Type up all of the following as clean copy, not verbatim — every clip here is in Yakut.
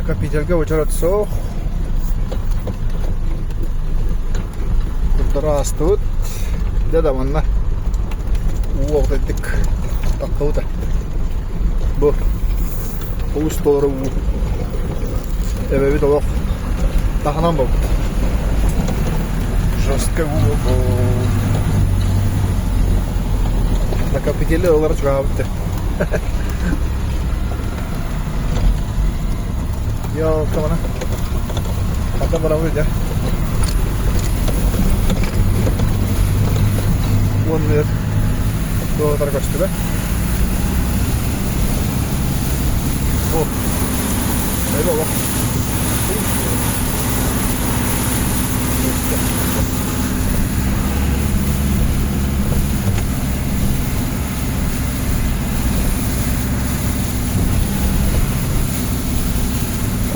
Накопительга уочарат суох. Курдары аастыбыт. Дьэ да манна уу оҕдайдык таххыбыта. Бу олус толору уу. Эбэбит олох таһынан буолбут. Жестко уу буолбут. Накопители ылара чугаһаабыт дьэ. Йоо, Ханна барабыт дьэ? Уонна туох көстүбэт. О, эбэ олох.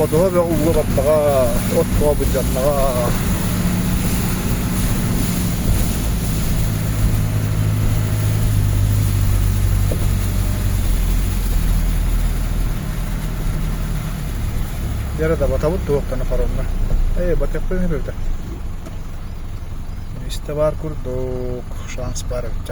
Ходуһа бөҕө ууга баттаҕа, от тоҕо былдьаннаҕа. Дьэ да батабыт туохтан хоромно. Ээ, батыахпын эбитэ. Миэстэ баар курдук, шанс баар эбит.